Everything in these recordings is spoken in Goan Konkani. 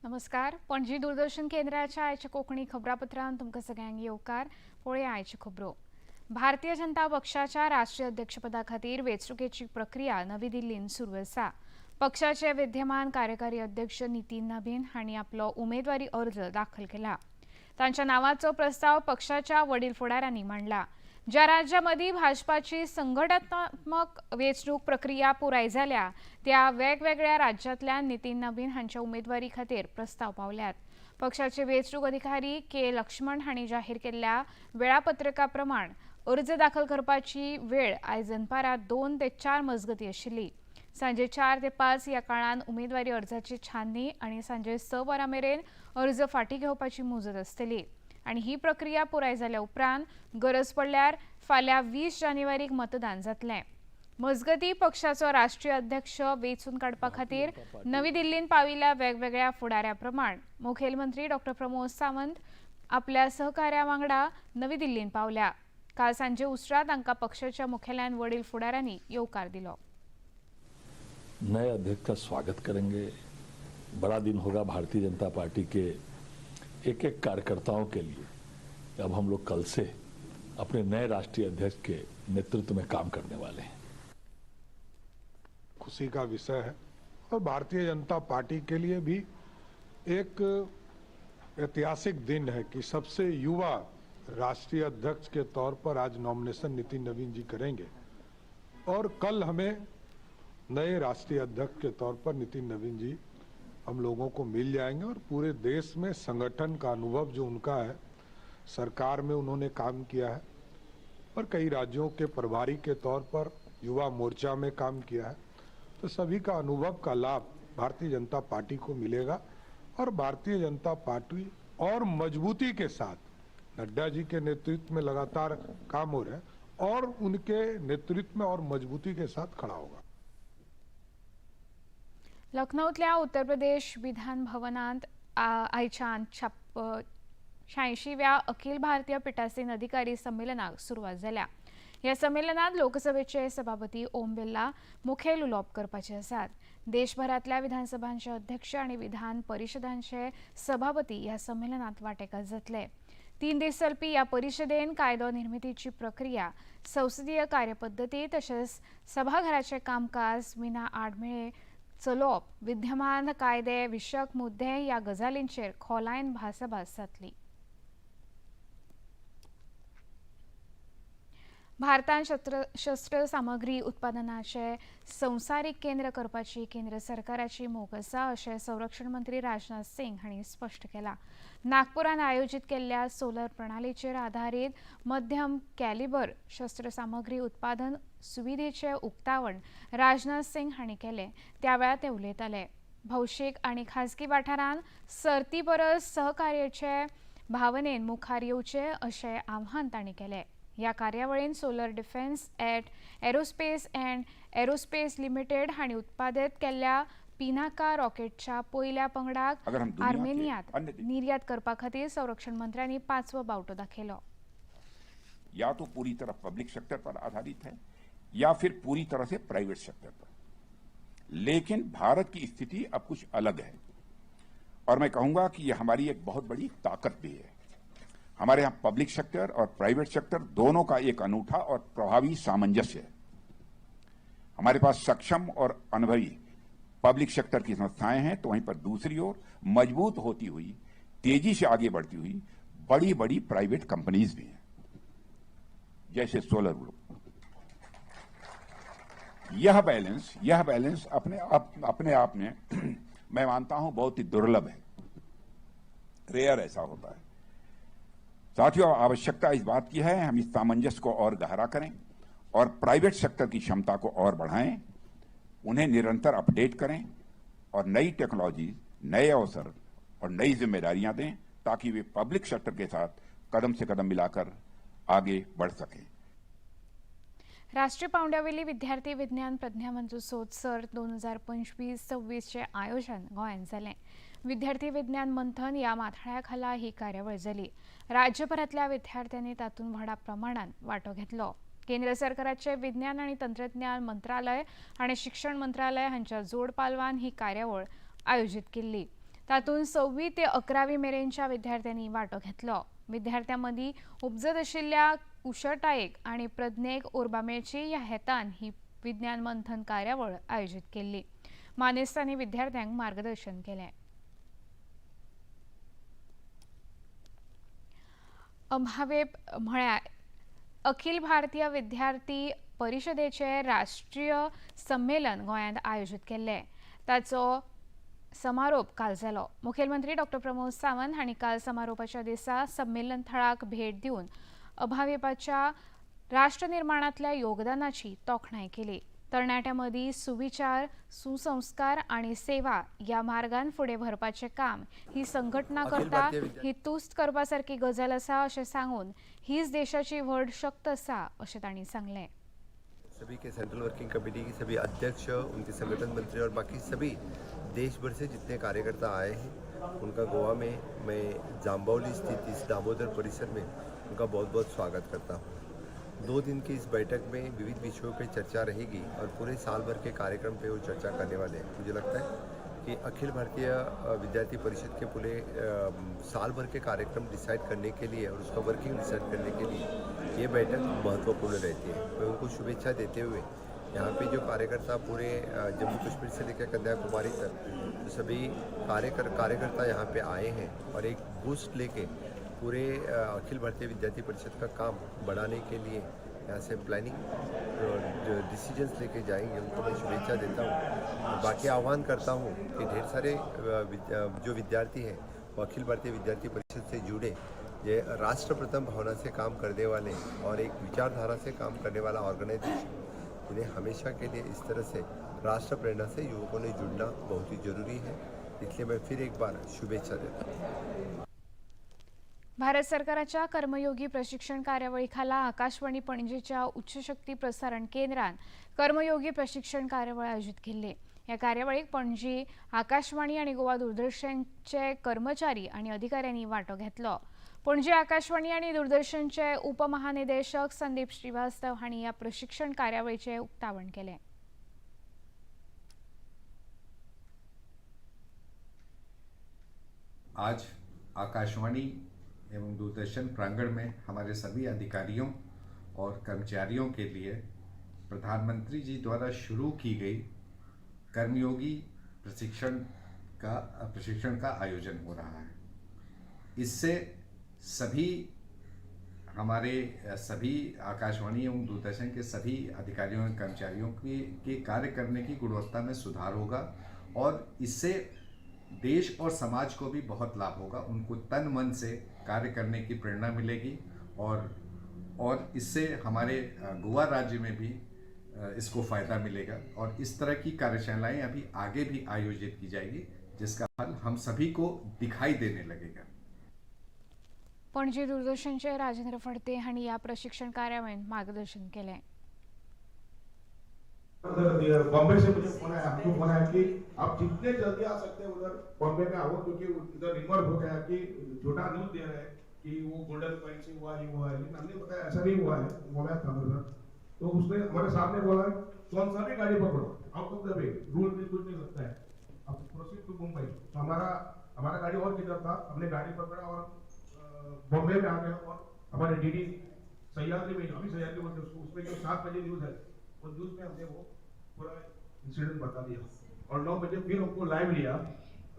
नमस्कार, पणजी दूरदर्शन केंद्राच्या आयच्या कोंकणी खबरापत्रांत तुमकां सगळ्यांक येवकार. पळोवया आयच्यो खबरो. भारतीय जनता पक्षाच्या राष्ट्रीय अध्यक्षपदा खातीर वेंचणुकेची प्रक्रिया नवी दिल्लींत सुरू आसा. पक्षाचे विद्यमान कार्यकारी अध्यक्ष नितीन नबीन हांणी आपलो उमेदवारी अर्ज दाखल केला. तांच्या नावाचो प्रस्ताव पक्षाच्या वडील फुडाऱ्यांनी मांडला. ज्या राज्यामदीं भाजपाची संघटनात्मक वेंचणूक प्रक्रिया पुराय जाल्या, त्या वेगवेगळ्या राज्यांतल्यान नितीन नबीन हांच्या उमेदवारी खातीर प्रस्ताव पावल्यात. पक्षाचे वेंचणूक अधिकारी के लक्ष्मण हांणी जाहीर केल्ल्या वेळापत्रका प्रमाण अर्ज दाखल करपाची वेळ आयज दनपारां 2 ते 4 मजगती आशिल्ली. सांजे 4 ते 5 ह्या काळान उमेदवारी अर्जाची छाननी आनी सांजे 6 वरां मेरेन अर्ज फाटीं घेवपाची मुजत आसतली आनी ही प्रक्रिया पुराय जाल्या उपरांत गरज पडल्यार फाल्यां 20 जानेवारीक मतदान जातलें. मजगती, पक्षाचो राष्ट्रीय अध्यक्ष वेंचून काडपा खातीर नवी दिल्लींत पाविल्ल्या वेगवेगळ्या फुडाऱ्या प्रमाण मुखेलमंत्री डॉ प्रमोद सावंत आपल्या सहकाऱ्या वांगडा नवी दिल्लींत पावल्या. काल सांजे उसरां तांकां पक्षाच्या मुखेल्यान वडील फुडाऱ्यांनी येवकार दिलो. नए अध्यक्ष का स्वागत करेंगे. बड़ा दिन होगा भारतीय जनता पार्टी के एक एक कार्यकर्ताओं के लिए. अब हम लोग कल से अपने नए राष्ट्रीय अध्यक्ष के नेतृत्व में काम करने वाले हैं. खुशी का विषय है और भारतीय जनता पार्टी के लिए भी एक ऐतिहासिक दिन है कि सबसे युवा राष्ट्रीय अध्यक्ष के तौर पर आज नॉमिनेशन नितिन नवीन जी करेंगे और कल हमें नए राष्ट्रीय अध्यक्ष के तौर पर नितिन नवीन जी हम लोगों को मिल जाएंगे. और पूरे देश में संगठन का अनुभव जो उनका है, सरकार में उन्होंने काम किया है और कई राज्यों के प्रभारी के तौर पर युवा मोर्चा में काम किया है, तो सभी का अनुभव का लाभ भारतीय जनता पार्टी को मिलेगा और भारतीय जनता पार्टी और मजबूती के साथ नड्डा जी के नेतृत्व में लगातार काम हो रहा है और उनके नेतृत्व में और मजबूती के साथ खड़ा होगा. लखनौतल्या उत्तर प्रदेश विधान भवनांत आयच्यान 86व्या अखिल भारतीय पिठासीन अधिकारी संमेलनाक सुरवात जाल्या. ह्या संमेलनात लोकसभेचे सभापती ओम बिर्ला मुखेल उलोवप करपाचे आसात. देशभरांतल्या विधानसभांचे अध्यक्ष आनी विधान परिशदांचे सभापती ह्या संमेलनात वांटेकार जातले. 3 दीस चलपी ह्या परिशदेन कायदो निर्मितीची प्रक्रिया, संसदीय कार्यपद्दती तशेंच सभाघराचें कामकाज विना आडमेळे चलोवप, विद्यमान कायदे विशयक मुद्दे ह्या गजालींचेर खोलायेन भासाभास जातली. भारतान शस्त्र सामग्री उत्पादनाचे संवसारीक केंद्र करपाची केंद्र सरकाराची मोख आसा, अशें संरक्षण मंत्री राजनाथ सिंग हांणी स्पश्ट केलां. नागपुरान आयोजीत केल्ल्या सोलर प्रणालीचेर आधारीत मध्यम कॅलिबर शस्त्र सामग्री उत्पादन सुविधेचें उक्तावण राजनाथ सिंग हांणी केलें, त्या वेळार ते उलयताले. भौशीक आनी खासगी वाठारांत सर्ती परस सहकार्याचे भावनेन मुखार येवचे, अशें आवाहन तांणी केलें. ह्या कार्यावळीन solar defence at aerospace and aerospace limited हांणी उत्पादीत केल्ल्या पिनाका रॉकेटच्या पयल्या पंगडाक अगर हम दुनिया के आर्मेनियांत अन्य देश- निर्यात करपा खातीर संरक्षण मंत्र्यांनी पांचवो बावटो दाखयलो. या तो पूरी तरह पब्लिक सेक्टर पर आधारित है या फिर पूरी तरह से प्राइवेट सेक्टर पर. लेकिन भारत की स्थिति अब कुछ अलग है और मैं कहूंगा कि यह हमारी एक बहुत बड़ी ताकत भी है. हमारे यहां पब्लिक सेक्टर और प्राइवेट सेक्टर दोनों का एक अनूठा और प्रभावी सामंजस्य है. हमारे पास सक्षम और अनुभवी पब्लिक सेक्टर की संस्थाएं हैं, तो वहीं पर दूसरी ओर मजबूत होती हुई, तेजी से आगे बढ़ती हुई बड़ी बड़ी प्राइवेट कंपनीज भी हैं, जैसे सोलर ग्रुप. यह बैलेंस अपने आप में, मैं मानता हूं, बहुत ही दुर्लभ है. रेयर ऐसा होता है. साथियों, आवश्यकता इस बात की है, हम इस सामंजस्य को और गहरा करें और प्राइवेट सेक्टर की क्षमता को और बढ़ाएं, उन्हें निरंतर अपडेट करें और नई टेक्नोलॉजी, नए अवसर और नई जिम्मेदारियां दें, ताकि वे पब्लिक सेक्टर के साथ कदम से कदम मिलाकर आगे बढ़ सकें. राष्ट्रीय पांवड्यावेली विद्यार्थी विज्ञान प्रज्ञामंजुसोद सर्त 2025-26चें आयोजन गोंयांत जालें. विद्यार्थी विज्ञान मंथन ह्या माथाळ्या खाला ही कार्यावळ जाली. राज्यभरांतल्या विद्यार्थ्यांनी तातूंत व्हडा प्रमाणात वांटो घेतलो. केंद्र सरकाराचे विज्ञान आनी तंत्रज्ञान मंत्रालय आनी शिक्षण मंत्रालय हांच्या जोड पालवान ही कार्यावळ आयोजीत केल्ली. तातूंत 6वी ते 11वी मेरेनच्या विद्यार्थ्यांनी वांटो घेतलो. विद्यार्थ्यां मदीं उपजत आशिल्ल्या कुशळटायेक आनी प्रज्ञेक उर्बा मेळची ह्या हेतान ही विज्ञान मंथन कार्यावळ आयोजीत केल्ली. मानेस्तांनी विद्यार्थ्यांक मार्गदर्शन केलें. अभावेप म्हळ्यार अखिल भारतीय विद्यार्थी परिशदेचे राष्ट्रीय संमेलन गोंयांत आयोजीत केल्लें. ताचो समारोप काल जालो. मुखेलमंत्री डॉक्टर प्रमोद सावंत हांणी काल समारोपाच्या दिसा संमेलन थळाक भेट दिवन अभावेपाच्या राष्ट्रनिर्माणांतल्या योगदानाची तोखणाय केली. तरणाट्यां मदीं सुविचार, सुसंस्कार आनी सेवा ह्या मार्गान फुडें व्हरपाचें काम ही संघटना करता ही तुस्त करपा सारकी गजाल आसा अशें सांगून हीच देशाची व्हड शक्त आसा अशें तांणी सांगलें. सभी K central working committee K सभी अध्यक्ष, उनके संगठन मंत्री और बाकी सभी देश भर से जितने कार्यकर्ता आए हैं उनका गोवा में मैं जांबावली स्थित इस दामोदर परिसर में उनका बहुत बहुत स्वागत करता हूँ. 2 दिन की इस बैठक में विविध विषयों पर चर्चा रहेगी और पूरे साल भर के कार्यक्रम पे वो चर्चा करने वाले हैं. मुझे लगता है कि अखिल भारतीय विद्यार्थी परिषद के पूरे साल भर के कार्यक्रम डिसाइड करने के लिए और उसका वर्किंग डिसाइड करने के लिए ये बैठक महत्वपूर्ण रहती है. मैं उनको शुभेच्छा देते हुए यहाँ पे जो कार्यकर्ता पूरे जम्मू कश्मीर से लेकर कन्याकुमारी तक तो सभी कार्यकर्ता यहाँ पे आए हैं और एक बूस्ट लेके पूरे अखिल भारतीय विद्यार्थी परिषद का काम बढ़ाने के लिए यहाँ से प्लानिंग जो डिसीजंस लेके जाएंगे उनको मैं शुभेच्छा देता हूँ. बाकी आह्वान करता हूँ कि ढेर सारे जो विद्यार्थी हैं वो अखिल भारतीय विद्यार्थी परिषद से जुड़े, ये राष्ट्रप्रथम भावना से काम करने वाले और एक विचारधारा से काम करने वाला ऑर्गेनाइजेशन, इन्हें हमेशा के लिए इस तरह से राष्ट्र प्रेरणा से युवकों ने जुड़ना बहुत ही ज़रूरी है. इसलिए मैं फिर एक बार शुभेच्छा देता हूँ. भारत सरकाराच्या कर्मयोगी प्रशिक्षण कार्यावळीखाला आकाशवाणी पणजेच्या उच्चशक्ती प्रसारण केंद्रान कर्मयोगी प्रशिक्षण कार्यावळ आयोजीत केल्ली. ह्या कार्यावळीक पणजी आकाशवाणी आनी गोवा दूरदर्शनचे कर्मचारी आनी अधिकाऱ्यांनी वांटो घेतलो. पणजी आकाशवाणी आनी दूरदर्शनचे उपमहानिदेशक संदीप श्रीवास्तव हांणी ह्या प्रशिक्षण कार्यावळीचें उक्तावण केलें. आज आकाशवाणी एवं दूरदर्शन प्रांगण में हमारे सभी अधिकारियों और कर्मचारियों के लिए प्रधानमंत्री जी द्वारा शुरू की गई कर्मयोगी प्रशिक्षण का आयोजन हो रहा है. इससे सभी हमारे सभी आकाशवाणी एवं दूरदर्शन के सभी अधिकारियों एवं कर्मचारियों के कार्य करने की गुणवत्ता में सुधार होगा और इससे देश और समाज को भी बहुत लाभ होगा. उनको तन मन से कार्य करने की प्रेरणा मिलेगी और इससे हमारे गोवा राज्य में भी इसको फ़ायदा मिलेगा और इस तरह की कार्यशालाएं अभी आगे भी आयोजित की जाएगी जिसका फल हम सभी को दिखाई देने लगेगा. पणजी दूरदर्शनचे राजेंद्र फडते हांणी ह्या प्रशिक्षण कार्यावळींत मार्गदर्शन केलें. बॉम्बे से मुझे फोन आया, हमको फोन आया कि आप जितने जल्दी आ सकते हैं उधर बॉम्बे में आओ, क्योंकि इधर रिमर हो गया कि झूठा न्यूज दे रहे हैं कि वो गोल्डन पॉइंट से हुआ ही हुआ है, लेकिन हमने बताया ऐसा नहीं हुआ है. वो मैं था उधर, तो उसने हमारे सामने बोला कौन सा भी गाड़ी पकड़ो, out of the way, rule भी कुछ नहीं सकता है, अब प्रोसीड टू मुंबई. तो हमारा गाड़ी और किधर था, हमने गाड़ी पकड़ा और बॉम्बे में आ गए और हमारे डीडी सह्याद्री में, अभी सह्याद्री बोलते हैं उसको, उसमें जो 7 बजे न्यूज है वो न्यूज में हमने वो पूरा इंसिडेंट बता दिया और 9 बजे फिर हमको लाइव लिया,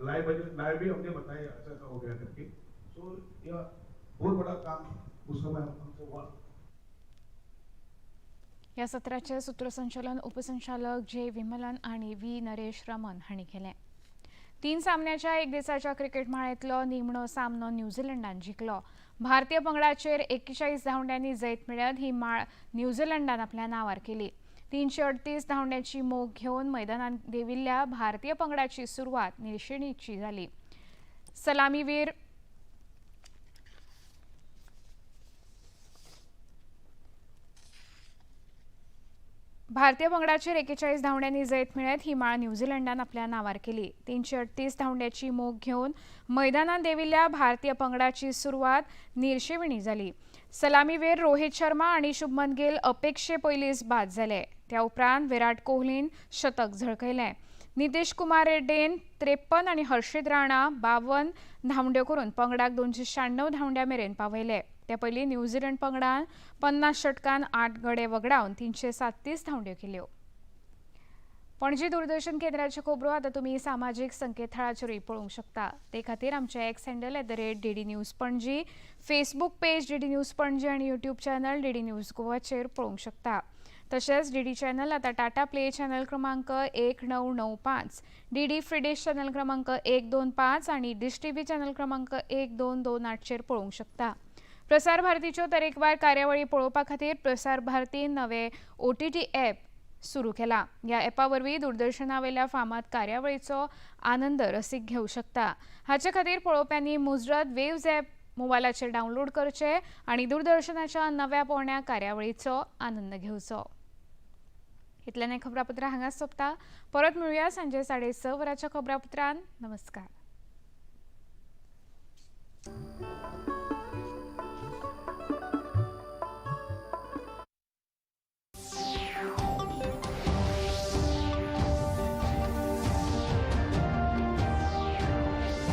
लाइव भी हमने बताया ऐसा ऐसा हो गया करके. सो यह बहुत बड़ा काम उस समय हमसे हुआ. ह्या सत्राचे सूत्रसंचालन उपसंचालक जे विमलन आनी व्ही नरेश रमन हांणी केलें. 3 सामन्याच्या एक दिसाच्या क्रिकेट माळेंतलो निमणो सामनो न्यूझीलंडान जिखलो. भारतीय पंगडाचेर 41 धांवड्यांनी जैत मेळत ही माळ न्यूझीलंडान आपल्या नांवार केली. 338 धांवड्यांची मोख घेवन मैदानांत देंविल्ल्या भारतीय पंगडाची सुरवात निर्शेणीची जाली. सलामीवीर भारतीय पंगडाचेर 41 धांवड्यांनी जैत मेळत ही माळ न्यूझीलंडान आपल्या नांवार केली. 338 धांवड्याची मोख घेवन मैदानांत देंविल्ल्या भारतीय पंगडाची सुरवात निर्शेवणी जाली. सलामीवीर रोहित शर्मा आनी शुभमन गिल अपेक्षे पयलींच बाद जाले. त्या उपरांत विराट कोहलीन शतक झळकयलें. नितीश कुमार रेड्डीन 53 आनी हर्षीत राणा 52 धांवड्यो करून पंगडाक 296 धांवड्या मेरेन पावयले. ते पयलीं न्यूझीलंड पंगडान 50 षटकान 8 गडे वगडावन 337 धांवड्यो केल्यो. पणजी दूरदर्शन केंद्राच्यो खबरो आतां तुमी सामाजीक संकेतथळाचेरूय पळोवंक शकता. ते खातीर आमचे X handle @DD News Panaji, Facebook page DD News Panaji आनी यूट्यूब चॅनल डीडी न्यूज गोवाचेर पळोवंक शकता. तशेंच डीडी चॅनल आतां टाटा प्ले चॅनल क्रमांक 1995, डीडी फ्री डिश चॅनल क्रमांक 125 आनी डिश टीव्ही चॅनल क्रमांक 1228चेर पळोवंक शकता. प्रसार भारतीच्यो तरेकवार कार्यावळी पळोवपा खातीर प्रसार भारतीन नवे ओटीटी ॲप सुरू केला. ह्या ॲपा वरवीं दूरदर्शनावेल्या फामाद कार्यावळीचो आनंद रसीक घेवं शकता. हाचे खातीर पळोवप्यांनी मुजरत वेव्ज ॲप मोबायलाचेर डावनलोड करचे आनी दूरदर्शनाच्या नव्या पोरण्या कार्यावळीचो आनंद घेवचो. इतल्यान हें खबरापत्र हांगाच सोंपता. परत मेळुया सांजे 6:30 वरांच्या खबरापत्रान. नमस्कार.